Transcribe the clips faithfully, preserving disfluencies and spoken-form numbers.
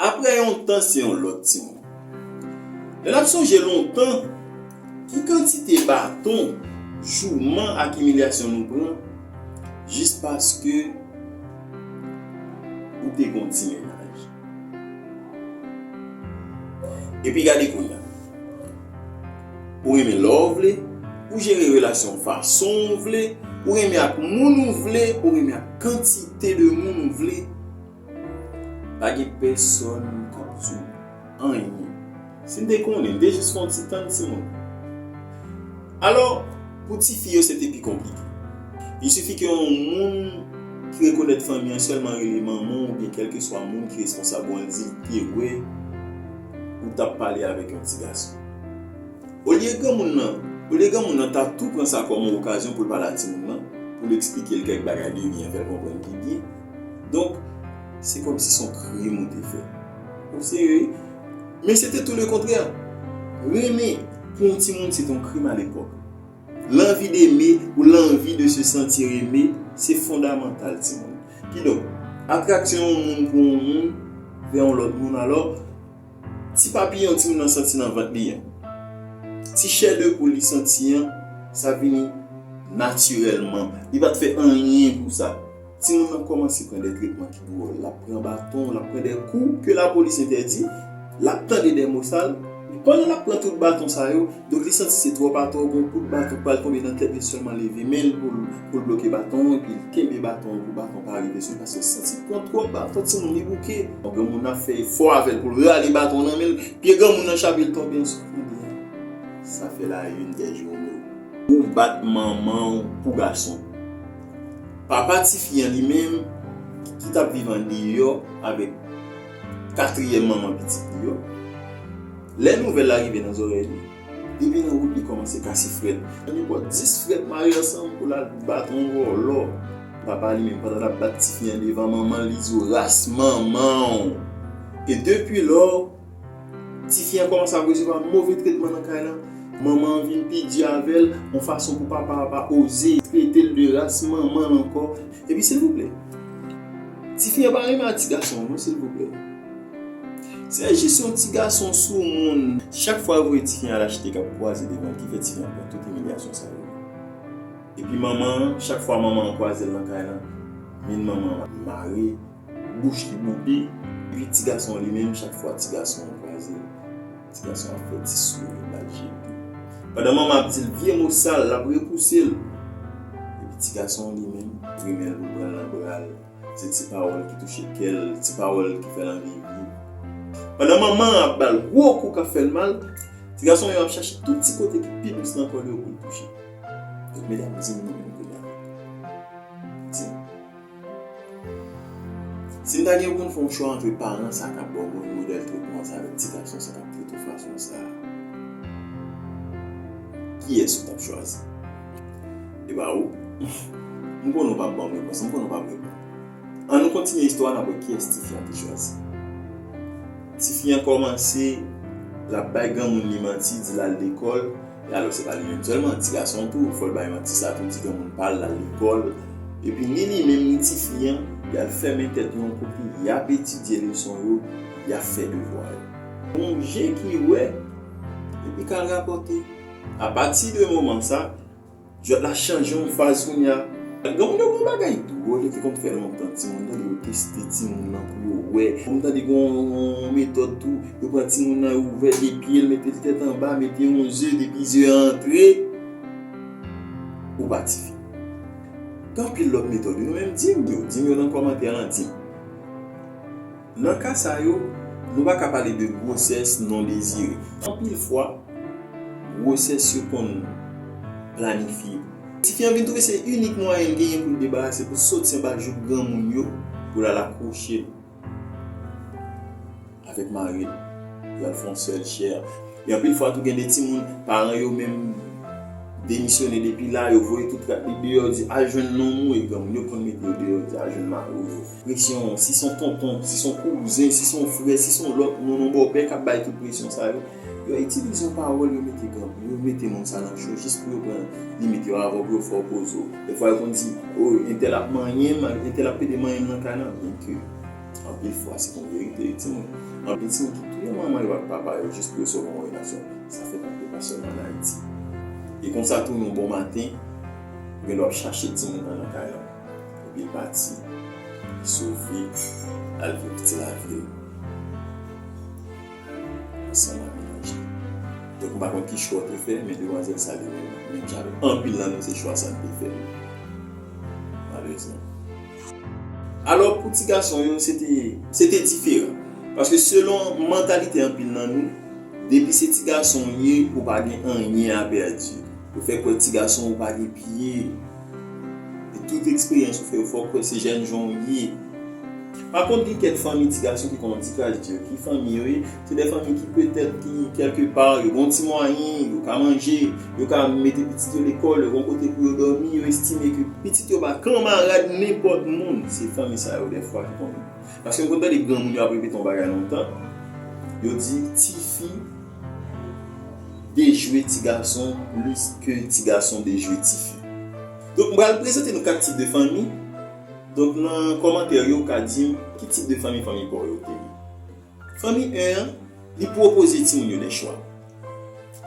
Apre yon tan, se yon lòt timoun. Lè n ap sonje lontan, ki kantite baton, jouman ak imilyasyon nou pran jis paske ou te gen yon ti mennaj? Epi gade kounye a. Ou renmen lè w vle, ou jere relasyon w fason w vle, ou renmen ak moun ou vle, ou renmen ak kantite de moun ou vle. Pa gen pèsòn k ap di w anyen. Si m te konnen, m te jis fè yon ti tann timoun. Alò, pou tifi yo, se te pi konplike. Il suffit ke yon moun ki rekonèt fanmi an sèlman rele manman w oubyen kèlkeswa moun ki responsab ou an, li di l te wè ou t ap pale avèk yon ti gason. Olye granmoun nan, olye granmoun nan ta tou pran sa kòm yon okazyon pou l pale a timoun nan, pou l eksplike l kèk bagay de vi an, fè l konprann ki byen. Donk, se kòmsi se yon krim ou te fè. Ou serye? Men se te tou le kontrè. Renmen pou yon timoun se te yon krim alepòk. L'envie d'aimer ou l'envie de se sentir aimé, se fondamantal, timoun. Kidonk, atraksyon yon moun pou yon moun vè yon lòt moun, alò, ti papiyon timoun nan santi nan vant li an, ti chè de poul li santi an, sa vini natirèlman. Li pa t fè anyen pou sa. Timoun nan kòmanse pran de tretman ki dwòl. L ap pran baton, l ap pran de kou ke lapolis entèdi, l ap tande de mo sal. Pandan l ap pran tout baton sa yo, donk li santi se twòp atò, gon kout baton k pral tonbe nan tèt li, sèlman leve men l pou l, pou l bloke baton an, epi l kenbe baton an pou baton pa rive sou li, paske l santi l pran twòp baton, timoun li bouke. Bon, granmoun nan ap fè efò avè l pou l rale baton nan men l, pye granmoun nan chape, l tonbe an soufri. Sa fè la une des journaux. Ou bat manman w pou gason. Papa tifi an li menm, ki t ap viv andeyò avèk katriyèm manman pitit li yo, lè nouvèl la rive nan zòrèy li, depi nan wout li kòmanse kase frèt. Nenpòt dis frèt mare ansanm pou l al bat yon vòlò. Papa li menm, pandan l ap bat tifi an devan manman l, li di w ras manman w. E depi lò, tifi an kòmanse ap resevwa move tretman nan kay lan. Manman an vin pi di avè l, yon fason pou papa a pa oze trete l de ras manman l ankò. Epi, silvouplè, tifi an pa renmen a ti gason an non, silvouplè. Se jis yon ti gason soumoun. Chak fwa yo voye tifi an al achte k ap kwaze devan l, ki fè tifi an pran tout imilyasyon sa yo. Epi manman an, chak fwa manman an kwaze l nan kay lan, min manman an mare, bouch li bouke. Epi ti gason an li menm, chak fwa ti gason an kwaze l, ti gason an ap fè ti souri, l ap jete. Pandan manman ap di l vye mo sal, l ap repouse l. Epi ti gason an li menm, renmen l pou l pran l nan bra l. Se ti pawòl ki touche kè l, ti pawòl ki fè l anvi viv. Pandan manman an ap ba l gwo kou k ap fè l mal, ti gason yo ap chache tout ti kote ki pi dous nan kò l yo pou l touche. Donk, medam, di m nou menm kounye a. Di m. Si m ta gen pou m fè yon chwa antre paran sa k ap ba w move modèl tretman sa avèk ti gason sa k ap trete w fason sa a, kiyès ou t ap chwazi? E ba ou? M konnen w p ap ban m repons, m konnen w p ap reponn. An nou kontinye istwa a, n ap wè kiyès tifi an te chwazi. Tifi an kòmanse, l ap bay granmoun li manti, di l al lekòl. E alò, se pa li menm sèlman, ti gason an tou, fò l bay manti sa tou, di granmoun pa l, l al lekòl. Epi ni li menm, ni tifi an, y al fèmen tèt yo yon kote, y ap etidye leson yo, y ap fè devwa yo. Gon je ki wè, epi k al rapòte. Apati de moman sa, jwèt la chanje yon faz kounye a. Granmoun yo gon bagay dwòl, yo te konn fè lontan, timoun nan, yo teste timoun nan pou yo wè. Ou tande gon yon metòd tou, yo pran timoun nan, yo ouvè de pye l, mete l tèt anba, mete yon ze, depi ze a antre, ou pa tifi. Gen anpil lòt metòd, yo menm di m yo, di m yo nan kòmantè lan, di m. Nan ka sa yo, nou pa ka pale de gwosès non dezire. Anpil fwa, gwosès yo konn planifye. Tifi an vin twouve se inik mwayen l genyen pou l debarase, pou l soti anba jouk granmoun yo, pou l al akwoche l avèk mari l, pou l al fè yon sèl chè. E anpil fwa tou, gen de timoun, paran yo menm demisyone depi la, yo voye tout rat li deyò, di al jwenn nonm ou, e granmoun yo konn mete yo deyò, di al jwenn mari w. Presyon, si se yon tonton, si se yon kouzen, si se yon frè, si se yon lòt moun, yon bòpè k ap bay tout presyon sa yo, yo itilize yon pawòl, yo mete granmoun, yo mete moun sa nan cho, jis pou yo pran limit yo avè w, pou yo fè w poze w. Dèfwa yo konn di, o, entèl ap manyen m, entèl ap pede manyen m nan kay lan, byenke Anpil fwa, se yon verite, timoun. Anpil timoun ki touye manman yo ak papa yo jis pou yo sove yon relasyon. Sa fèt anpil, pa sèlman an Ayiti. E konsa tou, yon bon maten, ou gen dwa ap chache timoun nan nan kay lan. Epi l pati, li sove, l al viv ti lavi l ansanm ak mennaj li. Donk, m pa konn ki chwa w te fè, men demwazèl sa li menm, menm jan avèk anpil nan nou, se chwa sa l te fè. Malerezman. Alò, pou ti gason yo, se te, se te diferan. Paske selon mantalite anpil nan nou, depi se ti gason w ye, ou pa gen anyen a pèdi. Yo fè kwè ti gason ou pa gen pye. E tout eksperyans ou fè yo fè w kwè se jènjan w ye. Pa kont, gen kèk fanmi ti gason ki konn yon ti kras di yo. Ki fanmi yo ye? Se de fanmi ki petèt ki kèlke pa, yo gen yon ti mwayen, yo ka manje, yo ka mete pitit yo lekòl, yo gen yon kote pou yo dòmi, yo estime ke pitit yo pa kanmarad nenpòt moun. Se fanmi sa yo dèfwa ki konn. Paske m konn tande granmoun yo ap repete yon bagay lontan. Yo di tifi dejwe ti gason plis ke ti gason dejwe tifi. Donk, m pral prezante nou kat tip de fanmi. Donk, nan kòmantè yo, ou ka di m ki tip de fanmi fanmi pa w yo te ye. Fanmi en an, li pwopoze timoun yo de chwa.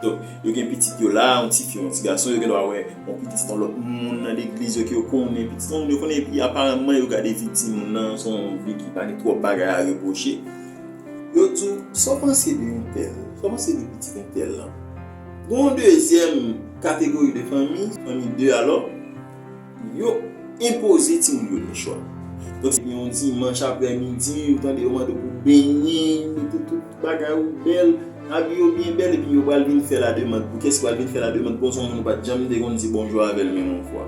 Donk, yo gen pitit yo la, yon tifi, yon ti gason, yo gen dwa wè yon pitit yon lòt moun nan legliz yo ke yo konnen, pitit yon moun yo konnen, epi aparamman yo gade vi timoun nan, se yon vi ki pa gen twòp bagay a repwoche. Yo di w, sa w panse de entèl? Sa w panse de pitit entèl lan? Gen yon dezyèm kategori de fanmi, fanmi de alò, yo enpoze timoun yo de chwa. Donk, se yon dimanch aprèmidi, ou tande yo mande w pou benyen, mete tout bagay ou bèl, abiye w byen bèl, epi yo pral vin fè lademann. Pou kiyès ki pral vin fè lademann? Pou yon moun ou pa t janm te konn di bonjou avè l menm yon fwa.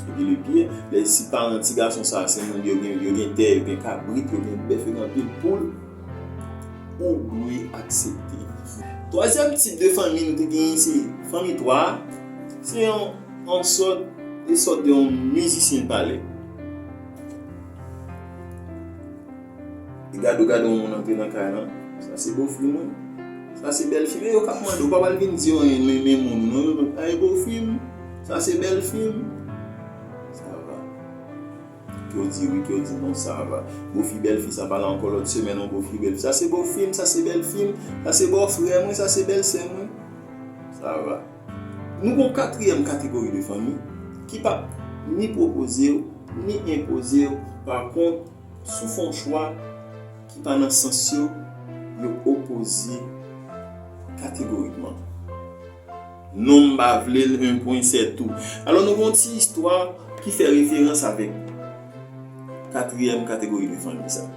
Epi le pire, lè si paran ti gason sa, se moun yo gen, yo gen tè, yo gen kabrit, yo gen bèf, yo gen anpil poul, ou dwe aksepte. Twazyèm tip de fanmi nou te genyen, se fanmi twa a. Se yon, yon sòt, e sòt de yon mizisyen palè. E gade w gade yon moun antre nan kay lan. Sa se bofi mwen. Sa se bèlfi m. E yo k ap mande w, pa pral vin di yo anyen, men, men moun ou non. Yo, ay, bofi m. Sa se bèlfi m. Sa va. Ke w di wi, ke w di non, sa va. Bofi bèlfi sa pa la ankò lòt semèn, yon bofi bèlfi. Sa se bofi m, sa se bèlfi m, sa se bòfrè mwen, sa se bèlsè mwen. Sa va. Nou gon katriyèm kategori de fanmi ki p ap ni pwopoze w, ni enpoze w. Pa kont, si w fè yon chwa ki pa nan sans yo, yo opoze kategorikman. Non, m pa vle l, un point, c'est tout. Alò, nou gon ti istwa ki fè referans avèk katriyèm kategori de fanmi sa.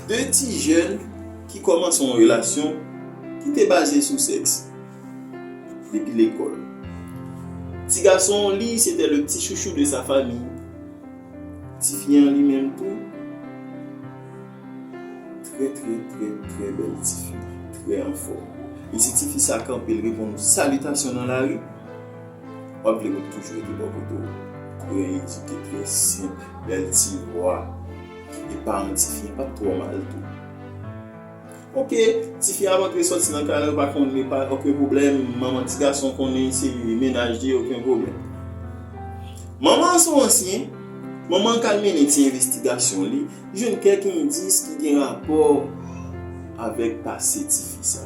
De ti jèn ki kòmanse yon relasyon ki te baze sou sèks depi lekòl. Ti gason li, c'était le petit chouchou de sa famille. Tifi an li menm tou, trè, trè, trè, trè bèl tifi, trè anfòm. E si tifi sa kanpe, l reponn ou salitasyon nan lari, w ap vle pou l toujou rete bò kote w. Trè edike, trè senp, bèl ti vwa. E paran tifi an pa t twò mal tou. Oke, tifi ap antre sòti nan kay la, yo pa konn li, pa, okenn pwoblèm. Manman ti gason konnen se mennaj li, okenn pwoblèm. Manman an se yon ansyen, manman an k al mennen ti envestigasyon li, jwenn kèk endis ki gen rapò avèk pase tifi sa.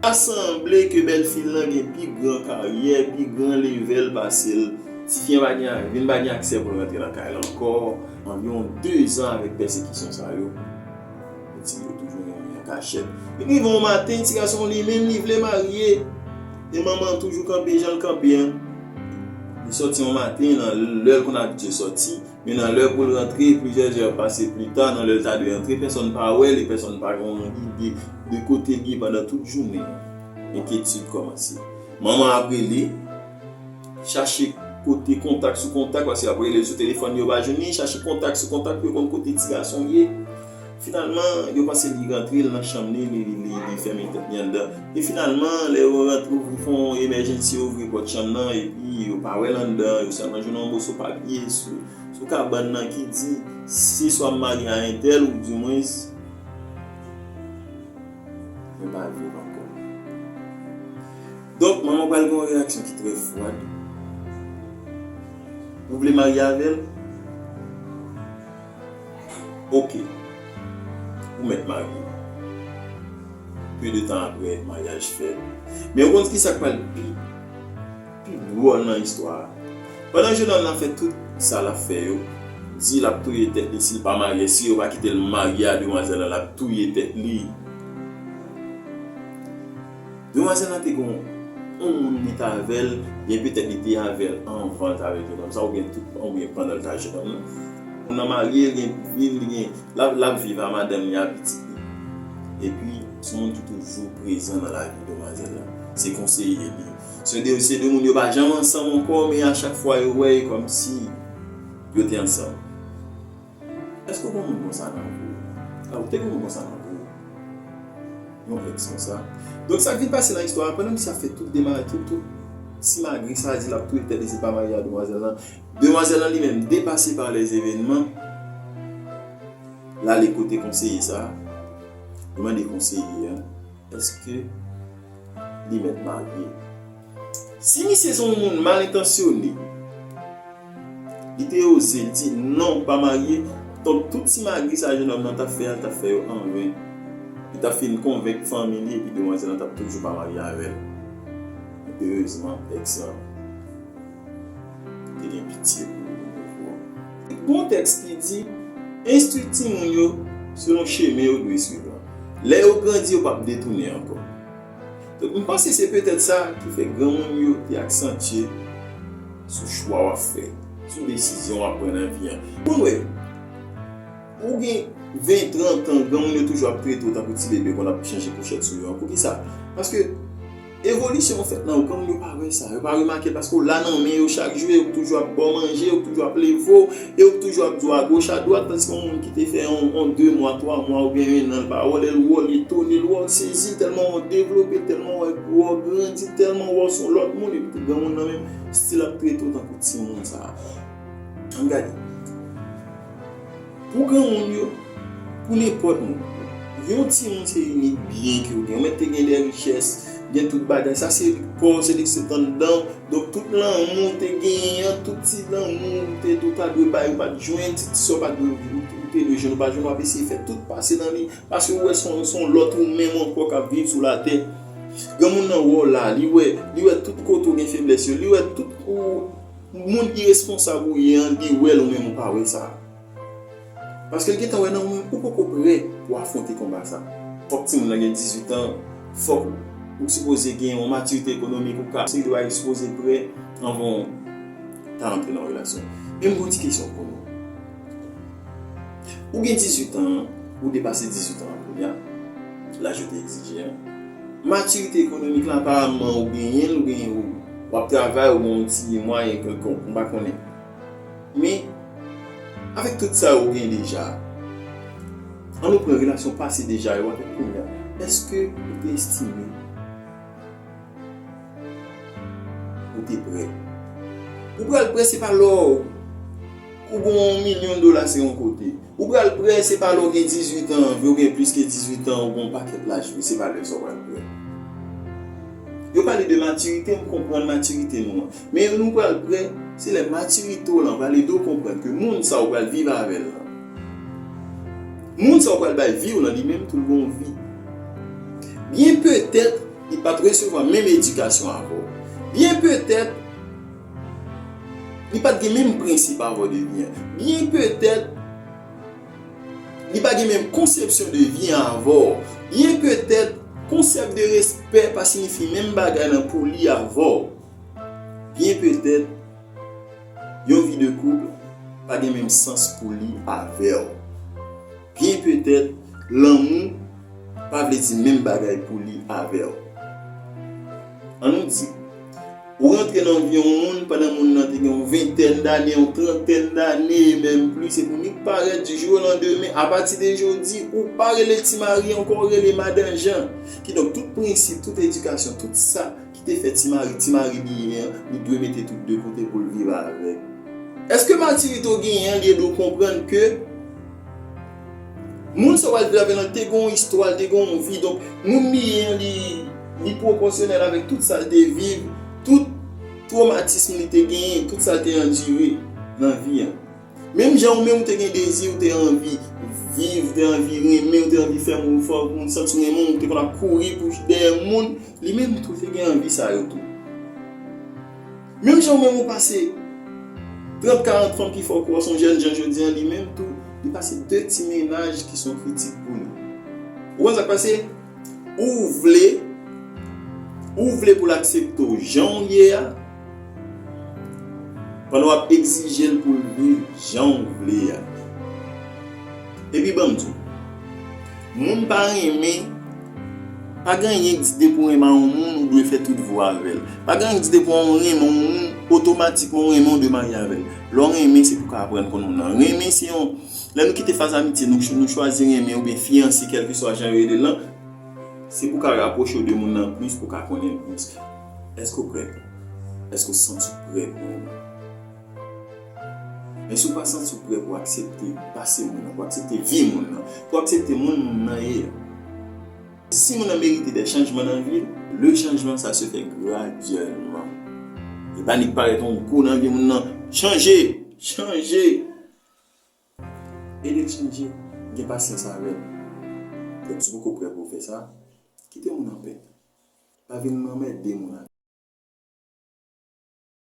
Ta sanble ke bèlfi l lan gen pi gran karyè, pi gran level pase l. Tifi an pa gen, vin pa gen aksè pou l rantre nan kay la ankò. Anviwon dezan avèk pèsekisyon sa yo. Ti yo toujou renmen an kachèt. Vin rive yon maten, ti gason li menm li vle marye. E manman an toujou kanpe jan l kanpe an. Li sòti yon maten, nan lè l konn abitye sòti, men nan lè pou l rantre, plizyè zè pase pli ta, nan lè l ta dwe rantre, pèsonn pa wè l e pèsonn pa gen yon ide de kote l ye pandan tout jounen an. Enkyetid kòmanse. Manman ap rele, chache kote kontak sou kontak, paske ap rele l sou telefòn yo pa jwenn li, chache kontak sou kontak pou yo konn kote ti gason ye. Finalman, yo panse li rantre, l nan chanm li, li, li, li, li fèmen tèt li anndan. E finalman, lè yo rantre, ouvri, fè yon emèjensi, ouvri pòt chanm nan, epi yo pa wè l anndan, yo sèlman jwenn yon moso papye sou, sou kabann nan ki di, se swa m marye a entèl, oudimwens, mwen pa viv ankò. Donk, manman pral gen yon reyaksyon ki trè fwad. Ou vle marye avè l? Ok, ou mèt marye. Pe de tan apre, maryaj fèt. Men ou konn ki sa k pral pi, pi dwòl nan istwa a? Pandan jennonm nan fè tout sa l ap fè yo, di l ap touye tèt li si l pa marye, si yo pa kite l marye a demwazèl la, l ap touye tèt li. Demwazèl la te gen yon moun li t avè l, gen petèt li te avè l anvan l t avè jennonm sa, oubyen tout, oubyen pandan l t avè jennonm nan. Moun nan marye, l gen vi l, li gen, l ap, l ap viv a madanm li, a pitit li. Epi, se yon moun ki toujou prezan nan lavi demwazèl la. Se konseye li. Se de, se de moun yo pa janm ansanm ankò, men a chak fwa yo wè, e kòmsi yo te ansanm. Èske w gen yon moun konsa nan vi w? A, ou te gen yon moun konsa nan vi w? Yon èks konsa. Donk, sa k vin pase nan istwa a, pandan misye ap fè tout demach, tout, tout simagri sa, di l ap touye tèt li si l pa marye a demwazèl lan. Demwazèl lan li menm, depase pa lèzevènman, l ale kote konseye sa, li mande konseye an, èske li mèt marye? Si misye se yon moun mal entansyone, li te oze, li di, "Non, pa marye." Donk, tout simagri sa jennonm nan t ap fè a, li t ap fè yo anven. Li t ap fin konvenk fanmi li, epi demwazèl lan t ap toujou pa marye avè l. Erezman, èks lan te gen pitye pou li. Gon tèks ki di, "Enstwi timoun yo selon chemen yo dwe swiv lan. Lè yo grandi, yo p ap detounen ankò." Donk, m panse se petèt sa ki fè granmoun yo te aksantye sou chwa w ap fè, sou desizyon w ap pran nan vi an. Bon, wè, ou gen ven, trant an, granmoun yo toujou ap trete w tankou ti bebe, konn ap chanje kouchèt sou yo an. Poukisa? Paske evolisyon an fèt nan ou, granmoun yo pa wè sa, yo pa remake l, paske w la nan men yo chak jou, e yo toujou ap ba w manje, yo toujou ap leve w, e yo toujou ap di w agoch adwat, tandiske yon moun ki te fè yon, yon de mwa, twa mwa oubyen en an, l pa wè w, lè l wè w, l etone, l wè w, l sezi, tèlman wè w devlope, tèlman wè w grandi, tèlman wè w se yon lòt moun, epi tou granmoun nan menm, still ap trete w tankou timoun sa a. Ann gade. Pou granmoun yo, pou nenpòt moun, yon timoun se inik byen ke w gen. Ou mèt te gen de richès, gen tout bagay. Sa se lik pa w, se lik se t anndan w. Donk, tout lanmou w te genyen an, tout ti lanmou w te, ou ta dwe bay, ou pa t jwenn, ti, ti sa w pa t dwe, ou te dwe jwenn, ou pa jwenn, w ap eseye fè tout pase nan li, paske ou wè se yon, se yon lòt ou menm ankò k ap viv sou latè. Granmoun nan wè w la, li wè, li wè tout kote w gen feblès yo, li wè tout ou, moun iresponsab ou ye an, li wè l, ou menm ou pa wè sa. Paske l gentan wè nan ou menm, ou poko prè pou afwonte konba sa. Fòk timoun nan gen dizuit an, fòk ou sipoze gen yon matirite ekonomik, ou ka, se dwa ou sipoze prè anvan w ta antre nan yon relasyon. Men m gen yon ti kesyon pou nou. Ou gen dizuit an, ou depase dizuit an kounye a, laj yo te egzije an. Matirite ekonomik la, aparamman, ou genyen l, ou genyen, ou, w ap travay, ou gen yon ti mwayen kèlkonk, m pa konnen. Men, avèk tout sa ou gen deja, ann nou pran relasyon pase deja yo avèk kounye a. Èske ou te estime ou te prè? Ou pral prè, se pa lè w, ou gen yon milyon dola se yon kote. Ou pral prè, se pa lè w gen dizuit an, vre ou gen plis ke dizuit an, ou gen yon pakèt laj, vre, se pa lè sa w pral prè. Yo pale de matirite, m konprann matirite nou an. Men nou pral prè, se lè matirite w lan pral ede w konprann ke moun sa w pral viv avè l lan, moun sa w pral bay vi w lan, li menm tou l gen yon vi. Byen petèt, li pa t resevwa menm edikasyon avè w. Byen petèt, li pa t gen menm prensip avè w de vi an. Byen petèt, li pa gen menm konsepsyon de vi an avè w. Byen petèt, konsèp de respè pa siyifi menm bagay lan pou li avè w. Byen petèt, yon vi de koup pa gen menm sans pou li avè w. Byen petèt, lanmou pa vle di menm bagay pou li avè w. Ann nou di, ou rantre nan vi yon moun pandan moun nan te gen yon ventèn dane, yon trantèn dane, e menm plis, epi w nik parèt di jou o landemen, apati de jodi, ou pa rele Ti Mari ankò, ou rele Madan Jan. Kidonk, tout prensip, tout edikasyon, tout sa ki te fè Ti Mari, Ti Mari li ye an, li dwe mete tout de kote pou l viv avèk. Èske matirite w genyen an, li ede w konprann ke moun sa w al viv avè l lan te gen yon istwa, li te gen yon vi. Donk, moun li ye an, li, li pwopòsyonèl avèk tout sa l te viv, tout twomatism li te genyen, tout sa l te andire nan vi an. Menm jan ou menm ou te gen dezi, ou te anvi viv, ou te anvi renmen, ou te anvi fè moun fè moun santi w renmen w, ou te konn ap kouri pou dèyè moun, li menm tou te gen anvi sa yo tou. Menm jan ou menm ou pase trant, karant fanm ki fè w kwè w se yon jèn jan jodi a, li menm tou, li pase de ti mennaj ki se yon kritik pou li. Ou konn sa k pase? Ou vle, ou vle pou l aksepte w jan w ye a, pandan w ap egzije l pou l viv jan w vle a. Epi ban m di w, moun pa renmen, pa gen anyen k di depi w renmen yon moun, ou dwe fè tout vo avè l. Pa gen anyen k di depi w renmen yon moun, otomatikman w renmen, w dwe marye avè l. Lè w renmen, se pou w ka aprann konn moun nan. Renmen, se yon, lè nou kite faz amitye, nou, nou chwazi renmen oubyen fiyanse, kèlkeswa jan yo rele l lan, se pou w ka rapwoche w de moun nan plis, pou w ka konnen l plis. Èske w prèt? Èske w santi w prèt pou renmen? Men si w pa santi w prè pou w aksepte pase moun nan, pou w aksepte vi moun nan, pou w aksepte moun moun nan ye a. Si moun nan merite de chanjman nan vi l, le chanjman sa se fè gradyèlman. E pa nik parèt yon kou nan vi moun nan, chanje, chanje. Ede l chanje, gen pasyans avè l. Donk si w poko prè pou w fè sa, kite moun anpè. Pa vin anmède moun avè l.